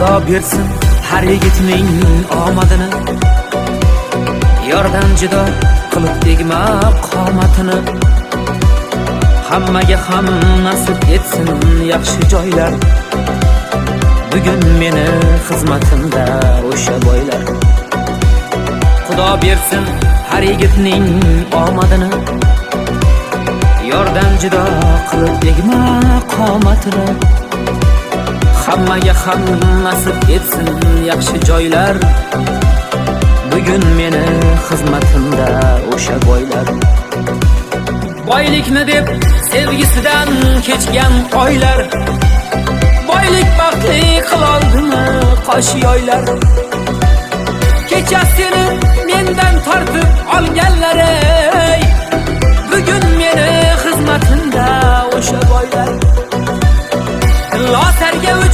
Xudo bersin har yigitning omadini, yordan judo qilib tegma qomatini. Hammaga ham nasib etsin yaxshi joylar. Bugun meni xizmatimda o'sha boylar. Xudo bersin har yigitning omadini, yordan judo qilib tegma qomatini. Hammaga ham nasib etsin yaxshi joylar. Bugun meni xizmatimda o'sha boylar. Boylikni deb sevgisidan kechgan oylar, boylik baxtli qiloldimi qosh yoylar? Kecha seni mendan tortib olganlar ey, bugun meni xizmatimda o'sha boylar. Tillo sarga uchib.